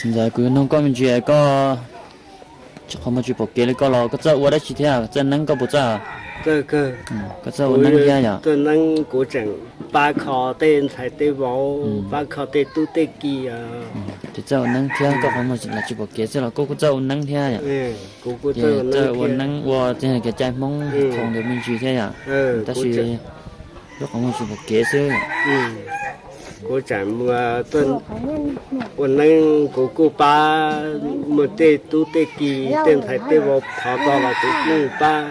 Ntxawm kuv yuav nug koj me ntsis, koj qhov muag tsis pom kev li koj los koj txawj ua dab tsi thiab? Txawj neeb koj puas txawj? Koj txawj ua neeb thiab yom? Neeb kuv tseem pab kho tej ntxhais tej vauv, pab kho tej tub tej ki. Ces txawj ua neeb thiab, koj qhov muag los tsis pom kev xwb los koj kuj txawj ua neeb thiab yom? Kuv kuj txawj ua neeb, ua txij kev cai Hmoob khoom ntawd me ntsis thiab yom? Tab sis koj qhov muag tsis pom kev xwb. Kuv tseem ua neeb, kuv kuj pab mus tej tub tej ki, tej ntxhais tej vauv thov txog los kuv kuj pab,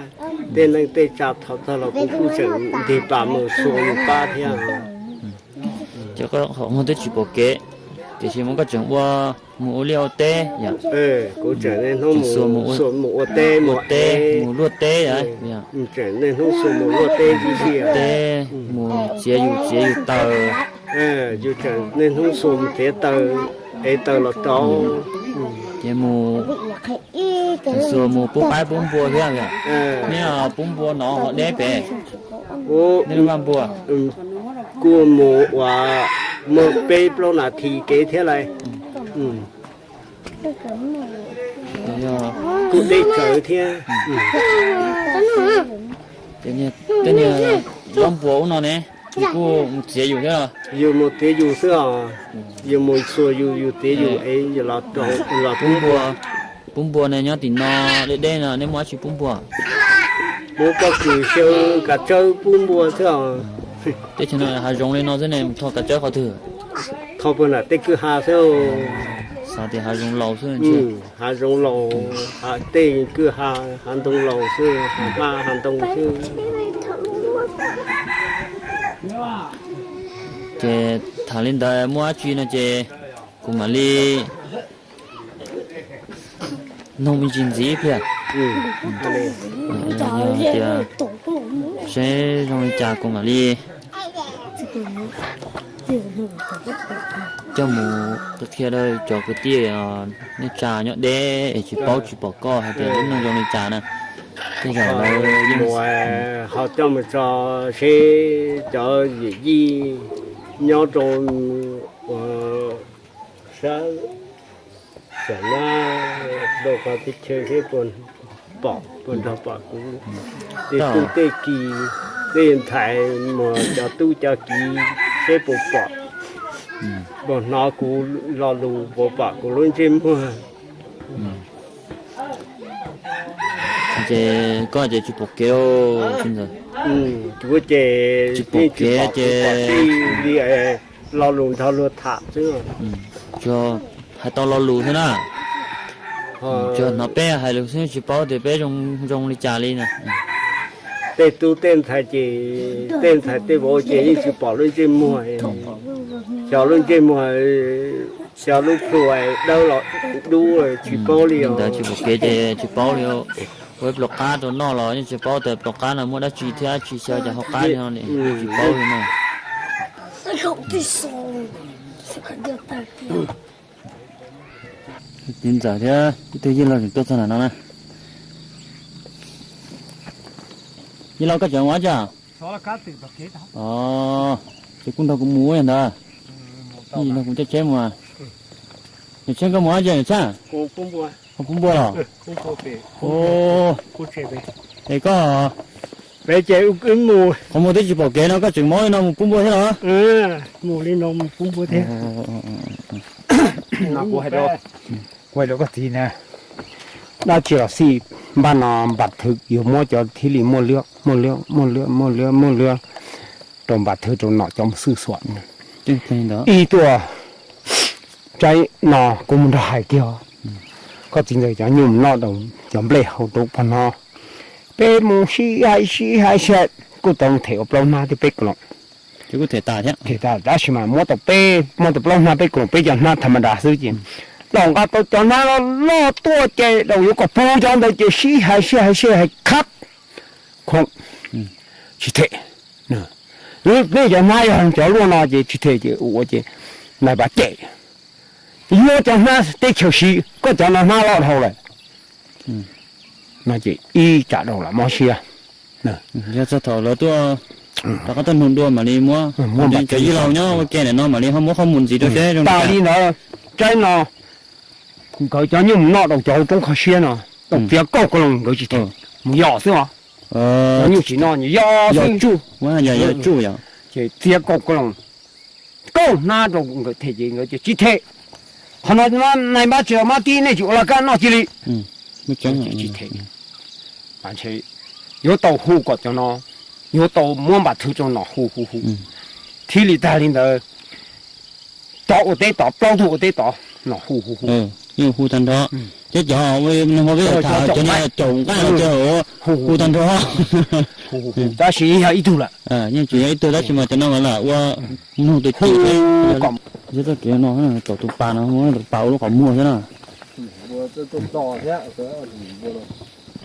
tej neej tej tsa thov txog los kuv kuj tseem ntig pas mus xuas mus pab thiab. Ces koj qhov muag twb tsis pom kev, tiam sis mas koj tseem ua, mus ua liaj ua teb yom? Kuv tseem niaj hnub mus ua teb, ua teb, mus luaj teb, tseem niaj hnub xuas mus luaj teb tib si, teb, mus txiav yus txiav yus taws. Yus tseem niaj hnub xuas mus txiav taws, ev taws los rau. Ces mus xuas mus pub qaib pub npua thiab. Nej pub npua no ho deb pem, nej lub vaj npua. Kuj mus ua muaj peb plaub nas this kev thiab lauj. Kuj deb tsawv thiab. Tej niag zaub npua ub no ne, kuj mus txiav yus thiab los? Yus mus txiav yus xwb os. Yus mus xuas yus, yus txiav yus es yus los rau. Pub npua ne nyob tim no deb deb no nej muaj dab tsi pub npua? Muab pob kws xyaw kav tsawb pub npua xwb os. Teb chaws no hav zoov li no xwb ne, mus thov kav tsawb qhov twg? Thov puag nram tej kwj ha xwb. Xav tias hav zoov laus xwb. Hav zoov laus, tej kwj ha, hav ntoo laus xwb, hav hma hav ntoo xwb. Ces tham li ntawd muaj dab tsi no ces kuv mam li noog me ntsis ntxiv ib pliag. Yog tias seb zoo li cas kuv mam li coj mus qhia rau cov kwv tij neej tsa nyob deb es tsis paub tsis pom koj hais tias lub neej zoo li cas na. Tej zaum lawv yeej ho coj mus tso seb cov yawm yij nyob rau sab Xyov nyob rau qhov teb chaws seb puas pom, puas nrog pom kuv tej tub tej ki, tej ntxhais muag cov tub cov kiv seb puas pom, puas hnov kuv lo lus, puas pom kuv lub ntsej muag. Ces koj ces tsis pom kev, tsis ntxawm. Kuv ces tsis pom kev ces li lo lus nrog luag tham xwb. Tsuas hais tau lo lus xwb na. Tsuas hnov peb hais lus xwb tsis paub tias peb zoo zoo li cas li na. Tej tub tej ntxhais ces, tej ntxhais tej vauv ces yeej tsis pom lub ntsej muag, xyov lub ntsej muag, xyov lub plhu dawb los dub tsis paub li os. Ntawd tsis pom kev ces tsis paub li. Ua ib pluas qab rau noj los yeej tsis paub tias pluas qab no muaj dab tsi thiab tsis xyaw cov hauv qab li no, yeej tsis paub li no. Txiv ntxawm thiab ib tug yij laug tseem tuaj txog ntawm no na. Yij laug koj cov ua cas? Ces kuj nrog kuv mus ua ntawd. Yij laug kuv caij tsheb mus. Niam Tsheej koj mus ua cas niam Tsheej? Ho pub npua los? Es koj, qhov muag twb tsis pom kev no koj tseem mob li no mus pub npua thiab los? Mus li no mus pub npua thiab. Kuv hais rau koj txiv na, dab tsi los xij, npaj no npam thwv yuav muab cov thiaj li muaj lwab, muaj lwab, muaj lwab, muaj lwab, muaj lwab rau npam thwv rau nom cov mus xwj xuam. Ib tuaj tsaib no kuv mus nrog hais kiag koj txiv ntxawm cov nyuj mus noj rau cov nplej hauv rau pog no. Peb mus sib hais sib hais sib hais kuj tau them ua plaub hnab thiab peb kaus loos. Them tas tab sis mas muab tau peb, muab tau plaub hnab peb kaus loos, peb cov hnab tham ma das xwb ces los nqa tau cov hnab loj loj tuaj ces los yuav kom puv cov ntawd ces sib hais sib hais sib hais khab khoom tsis them. Nej cov hnab yog cov luaj no ces tsis them ces ua ces nais pas cem, yuav cov hnab teb chaws siv, koj cov no hnab loj dhau lawm. No ces ib tsam rau lam mob siab. Yog txog thaum lawv tuaj rov qab tuaj nug dua mam li muab, cov yij laug nyob ua ke ntawm no mam li ho muab qhov mus ntxiv rau seb zoo tas li ntawd. Tsaib no Nkawd cov nyuj mus noj rau cov hauv roob kho siab no, tau txiav kauj kaus loos nkawd tsis them, mus yos xwb os. Cov nyuj tsis noj, yos xwb. Ces txiav kauj kaus loos, kauj hnab rau nkawd them ces nkawd tias tsis them. Qhov no nais npab tsev mab tib, nej tsis ua laj kab noj cia li. Tsis them. Ntshe yuav tau hu kom cov no, yuav tau muab npam thwv rau nom hu hu hu. Thiaj li tag li ntawd, cov ua teb tod, plaub tug ua teb tod, nom hu hu hu. Yeej hu tag nrho. Thiab cov no peb tham cov no caum nqaij los cov hu tag nrho. Tab sis yog ib tug lawm. Yeej tsis yog ib tug tab sis mas cov no mas lam ua nug tus ci. Yog txoj kev no tom tus pas no, tus pas ua lub qhov muag xwb na.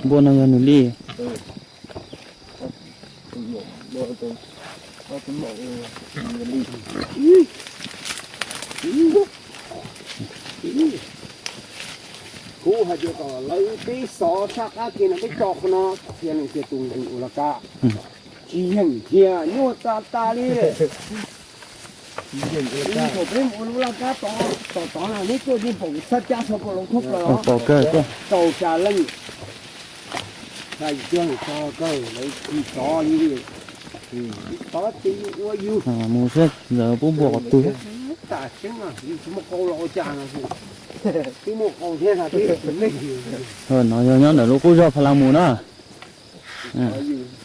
Npua no yog nws li. Kuv hais tias kom lawv peb xov sab qab ke no peb tso qhov no, qhia leej tias tus nkeeg ua laj kab tsis yeem thiab nyuaj tag tas li. Thaum peb mus ua lub laj kab tod, tom tod na neb tuaj yeej pom kuv txhab cab xov pom loo thoob plaws, pom kawg, tau tsa leej, tsa yog tso kawg lawv tsis tov li. Tov ces yus ua yus. Mus seb lawv pub npua qhov twg. Tam seeb yus tsis muaj qau los ua cas no, twb muaj qau thiab no. No yog nyob ntawm lub qub zog Pha Las Mus na.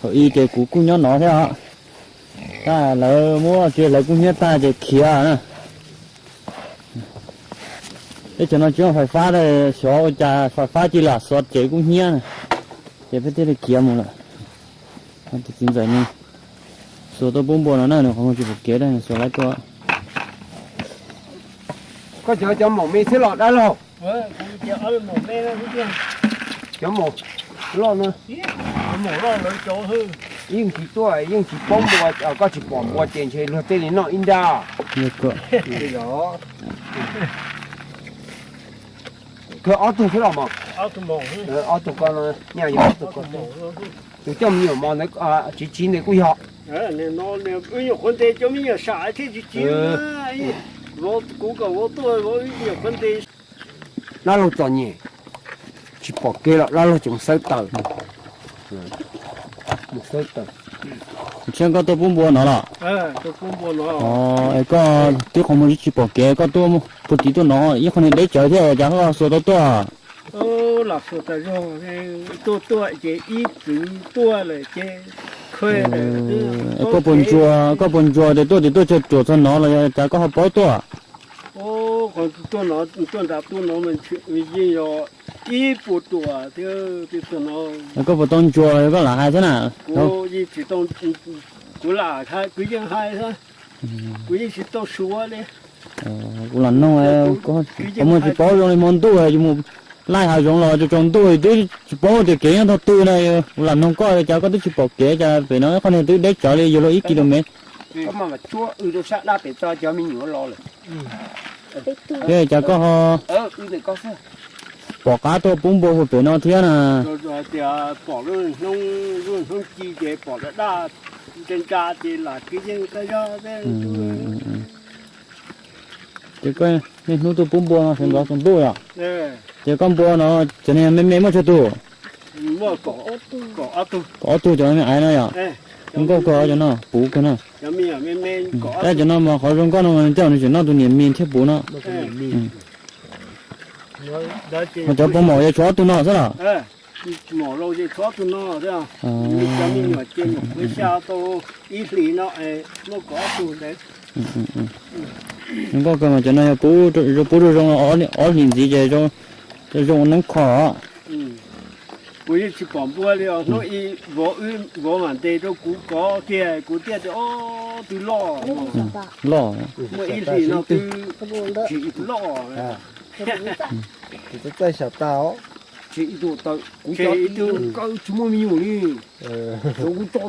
Thaum ub ces kuv kuj nyob no thiab os. Tab lawv muab kiag lawv kub hnyiab tag ces khiav na. Teb chaws no tsis muaj fais fab, xyov ua cas fais fab cia li xuas tsev kub hnyiab na, ces peb thiaj li khiav mus lawm. Tus txiv ntxawm no xuas tuaj pub npua no na, nws qhov muag tsis pom kev, nws xuas laib tuaj. Koj cov cov maum me xwb los dab laug? Cov maum loj no yeej tsis tuaj, yeej tsis paub npua, koj tsis pom npua ces ntshe luag tej li noj ib nrab. Kawg ob tug xwb los mas. Ob tug ko, nyaj yog ob tug ko. Tus coj me nyuam mos ntawd, tsiv tsiv ntawd kuj yog. Wb nyuam qhuav ntes cov me nyuam sam thiaj tsis tsiv. Kuv kom vauv tuaj, vauv wb nyuam qhuav ntes. Dab laug txom nyem, tsis pom kev los dab laug tseem mus xawb taws. Mus xawb taws. Tshiab, koj tuaj pub npua no los? Es koj twb qhov muag tsis pom kev, koj tuaj puag tim tuaj no ib qho niag deb tsawv thiab cas koj xuas tau tuaj? Los xuas tas zog, tuaj tuaj ces ib txwv tuaj lawm ces khuj. Koj puas ntsuas, koj puas ntsuas tias tuaj tim tuaj tsawg ruam txog no los yog cas koj ho paub tuaj? Qhov tuaj no, tuaj nram tuaj no mas yeej yog ib puas ruam thiab tuaj no. Koj puas tau ntsuas los yog koj lam hais xwb na? Kuv yeej tsis tau, kuv lam hais, kuv yeej hais xwb. Kuv yeej tsis tau suav li. Kuv lam noog, qhov muag tsis paub zoo li hmo ntuj, yus mus laij hav zoov los tsaus ntuj twb tsis paub tias kev nyob tog twg na. Kuv lam noog koj cas koj twb tsis pom kev, cas pem no ib qho niag twb deb tsawv li yog luag ib kis lus mev. Thiab cas koj ho pom qab tuaj pub npua puag pem no thiab na? Tias pom lub hnub ci ces pom daj daj ntsa ntsa ces lam kwv yees tag zog. Ces koj niaj hnub tuaj pub npua no sawv ntxov tsaus ntuj yom? Ces koj npua no cov niag me me muaj tsawg tug? Kaum ob tug cov me me aiv no yom? Zoo nkauj kawg cov no, puv kawg no. Tab cov no mas qhov zoo nkauj no mas coj nws tseem noj tus niam mis thiab puv no. Mas cov pov maum yog tshuav ob tug no xwb los? Zoo nkauj kawg mas cov no yog pub zoo zoo ob hlis ntxiv ces zoo noob kho. Kuv yeej tsis pom npua li os. Hnub ib vauv mam ntes rau kuv kov kiag kuv thiaj tias ob tug loj. Loj. Muaj ib hlis no twb tsis loj. Tsis txaij sam tas os. Tseg ib tug taw, kuv cov ib tug kaw tsis muaj me nyuam li. Kuv tso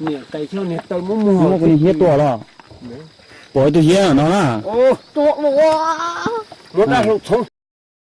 niam tais thiab niag taw muab muag. Muab kuv niag hiab tua los? Pom ib tug hiab no na. Muab dab hlau txhoov.